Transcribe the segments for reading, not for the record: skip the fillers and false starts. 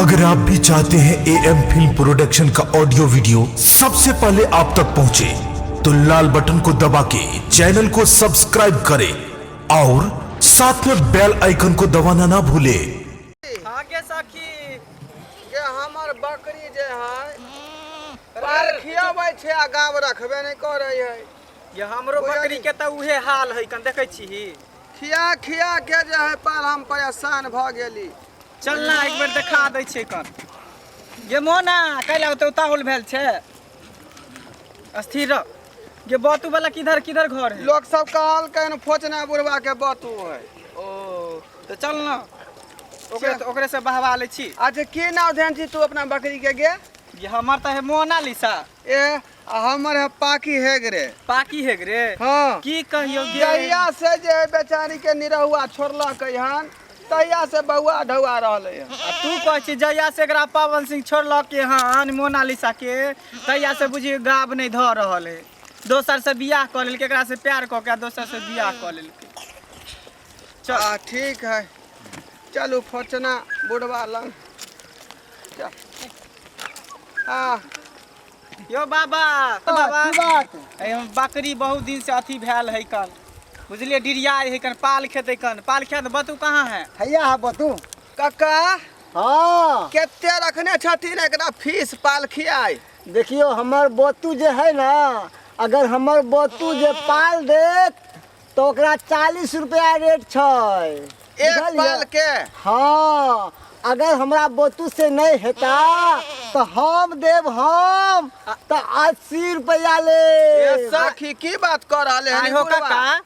अगर आप भी चाहते हैं ए एम फिल्म प्रोडक्शन का ऑडियो वीडियो सबसे पहले आप तक पहुंचे, तो लाल बटन को दबा के चैनल को सब्सक्राइब करें और साथ में बेल आइकन को दबाना ना भूलें। आगे सखी। जे हमर बकरी जे है पार खियाबै छै आ गाब रखबे नहि करै है। ये हमरो बकरी के तऽ उहे हाल है कन देखै छी। खिया खिया के जे है पाल हम परेशान भऽ गेली। चल ना, एक बेर देखा दै छै कन। गे मोना, कैला ओते उताहुल भेल छै? स्थिर रह गे। बतू वाला किधर किधर घर है? लोक सब कहलकै फोचना बुढ़वा के बतू है। ओ तऽ चल ना, ओकरे ओकरे से बहवा लै छी। अच्छा, की नाम ध्यान छी तू अपना बकरी के गे? ये हमर तऽ है मोनालिसा। ए, आ हमर है पाकी हेगरे। पाकी हेगरे? हाँ। की कहियो गे। जहिया से जे है बेचारी के निरहुआ छोड़लक हन तहिया से बौआ ढौआ रहलै हन। आ तू कहै छी जहिया से एकरा पवन सिंह छोड़लक हन मोनालिसा के, तहिया से बुझी गाब नहि धऽ रहल है। दोसर से बियाह कऽ लेलकै, एकरा से प्यार कऽ के आ दोसर से बियाह कऽ लेलकै। चल। आ ठीक है, चलू फोचना बुढ़वा लंग चल। हाँ। यो बाबा, बाबा। की बात? ए, हम बकरी बहुत दिन से अथी भेल है कन, बुझलिए? डिरियाइ है कन, पाल खेतै कन, पाल खेत। बतू कहाँ है? हैया है बतू। कक्का। हाँ। कते रखने छथिन एकरा फीस पाल खियाइ? देखियो, हमर बतू जे है ना, अगर हमर बतू जे पाल देत तो ओकरा 40 रुपया रेट छै। एक बुझलियै? पाल के? हाँ, अगर हमरा बतू से नहीं हेता तो हम देब, हम तो 80 रुपया ले। ए सखी, की बात कर रहले हन? आइ हो काका,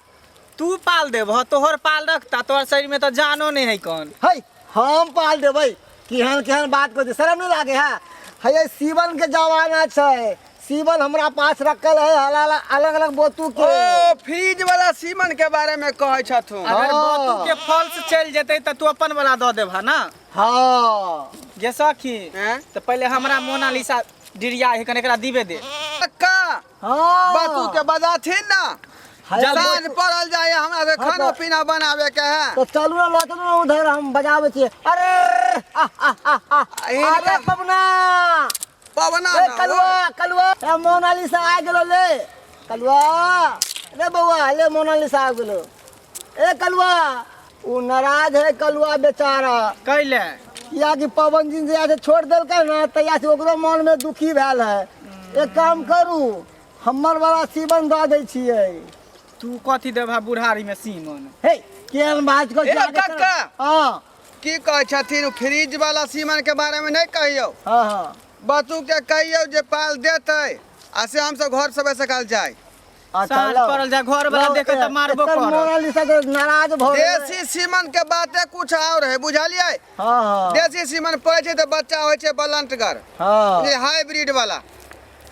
तू पाल देबह? तोहर पाल रखता? तोहर शरीर में तो जानो नहीं है कौन। है, हम पाल देबै। केहन केहन बात कर, शरम नहीं लागे है? है, सीवन के जमाना छै, सीवन हमरा पास रखल है अलग अलग बोतू के। ओ फ्रिज वाला सीमन के बारे में कहै छथुन। अगर हाँ। बतू के फल्स चलि जेतै तऽ तू अपन वाला दऽ देबह ना? हाँ। जे सखी, हैं? तऽ पहिले हमरा मोनालिसा डिरिया है कन, एकरा दिबे दे। कक्का। हाँ। बातू के बजाथिन ना। है, साँझ पड़ल जाए, हमरा से हाँ, खाना पीना बनावे के है। तो चलू ना, लऽ चलू ना उधर, हम बजाबै छियै। अरे आ, आ, आ, आ, अरे पवना। पवना ए ना। कलुआ, कलुआ, ए मोनालिसा आ गेलो। ले कलुआ रे बौआ, ले मोनालिसा आ गेलो। ए कलुआ, उ नाराज है कलुआ बेचारा। कैले? किया कि पवन जी जहिया से छोड़ देलकै ना, तहिया से ओकरो मन में दुखी भेल है। एक काम करू, हमर वाला सीवन दऽ दै छियै। तू कथी देबह बुढ़ारी में सीमन? हे, केहन बात कर! ए कक्का। हाँ। की कहै छथिन, फ्रिज वाला सीमन के बारे में नहीं कहियौ। हाँ हाँ बतू के कहियौ जे पाल देतै आ से हमसब घर सबे सकाल जाय। अच्छा, साँझ लाउ। पड़ल जाय, घर वाला लाउ, देखत तऽ ए, मारबो एकर करत। मोनालिसा के नाराज भऽ गेलै। देसी सीमन के बाते कुछ और है, बुझलियै? हाँ हाँ देसी सीमन पड़ै छै तऽ बच्चा होइ छै बलंटगर। हाँ ये हाइब्रिड वाला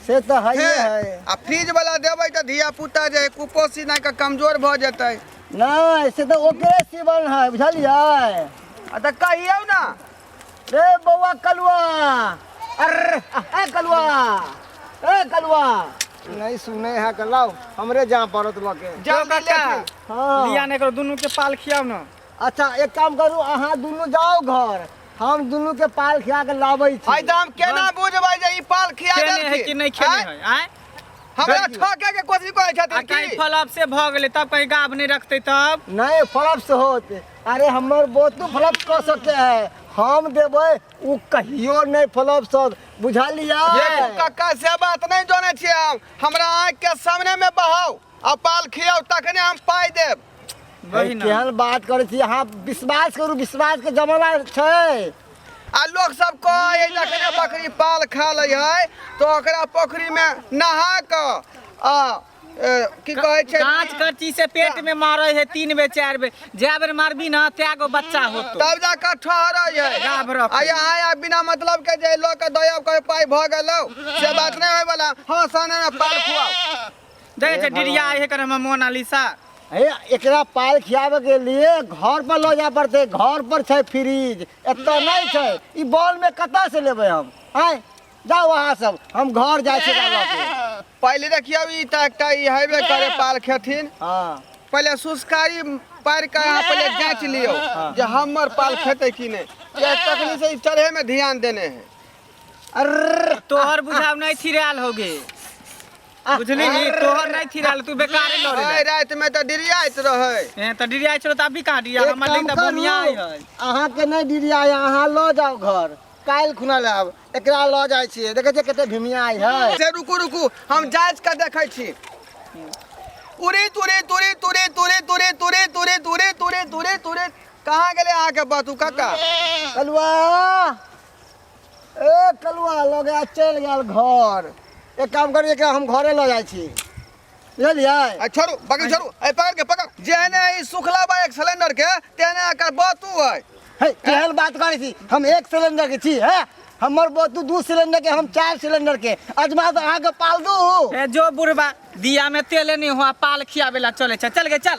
से तऽ है। हे है। आ फ्रिज वाला देबै तऽ धिया पुता जे है कुपोषित के कमजोर भऽ जेतै। नहि, से तऽ ओकरे सीवन है, बुझलियै? आ तऽ कहियौ ना। रे बौआ कलुआ, अरे ए कलुआ, ए कलुआ, नहीं सुने है के लाओ, हमरे जा पड़त लके। जो काका। हाँ। लिया ने, एकरो दुनू के पाल खियाउ ना। अच्छा, एक काम करू, अहाँ दुनू जाओ घर, हम दुनू के पाल खिया के लाबै छी। है तऽ हम केना बुझबै जे ई पाल खिया खेने है कि देलखिन? नहीं खेने आँय? है? आँय? हमरा ठके के कोशिश करै आ छथिन कहीं की? फलब से भऽ गेलै तब कहीं गाब नहीं रखतै तब? नहीं, फलप से होत? अरे हमर बोतू फलप कऽ सके है, हम देबै उ कहियो नहीं फलप सक, बुझलियै? देखू कक्का, से बात नहीं जानै छियै हम। हमरा आँखि के सामने में बहाउ आ पाल खियाउ, तखने हम पाइ देब। वही ना। केहन बात करै छी अहाँ? विश्वास करू, विश्वास के जमाना छै। आ लोक सब कहै है जखने बकरी पाल खा लै है तऽ ओकरा पोखरी में नहा कऽ आ की कहै छै, कांच करची से पेट में मारे है 3 बेर, 4 बेर, जै बेर मारबी ना तै गो बच्चा होतो। तब जाकऽ ठहरै है। गाभ रखै। आ यहाँ आ बिना मतलब के जे लोक के दयब कहे पाइ भऽ गेलौ, से बात नहि होय वाला। हाँ, सामने में पाल खुआउ। देखै छै डिरिया है कर हमर मोनालिसा। हे, एकरा पाल खियाबे के लिए घर पर लऽ जाय पड़तै। घर पर छै फ्रिज, एतऽ नहि छै। ई बॉल में कतऽ से लेबै हम? आँय, जाउ अहाँ सब, हम घर जाइ छी एकरा लऽ के। पहिले देखियौ, ई तऽ एकटा ई हेबे करे पाल खेथिन। हाँ। पहिले सुस्कारी पारि कऽ अहाँ पहिले जाँच लियौ जे हमर पाल खेतै कि नहि। ये तखनी से ई चढ़े में ध्यान देने है। अर्र तोहर बुझाव नहीं थिरायल होगे, बुझली नी? तोहर नहीं थिरायल, तू बेकारे लड़े। अय राति में तऽ डिरियाइत रहै। ए त डिरियाइ छलो त अभी कहाँ डिरिया? एक हमर काम लग त करू, बोमिया है। अहाँके नहि डिरिया, अहाँ लऽ जाउ घर, काल्हि खुना लायब। एकरा लऽ जाइ छियै, देखै छियै कते भिमिया है। से रुकू रुकू, हम जाँच कऽ देखै छी। उड़ी तुरी तुरी तुरी तुरी तुरी तुरी तुरी तुरी तुरी तुरी तुरी, कहाँ गेलै अहाँके बतू काका? कलुआ, ए कलुआ, लऽ गया, चलि गेल घर। एक काम करू, एकरा हम घरे लऽ जाइ छी, बुझलियै? आ छोड़ू बकरी, छोड़ू, ए पकड़ के पकड़। जेहने ई सुखला बा एक सिलेंडर के, तेहने एकर बतू है। हे, केहन बात करै छी? हम एक सिलेंडर के छी? हे, हमर बतू 2 सिलेंडर के, हम 4 सिलेंडर के। अजमा तऽ अहाँके पाल दू। ए जो बुढ़बा, दिया में तेले नहीं हुआ, पाल खियावे ला चले चल, चल गे चल।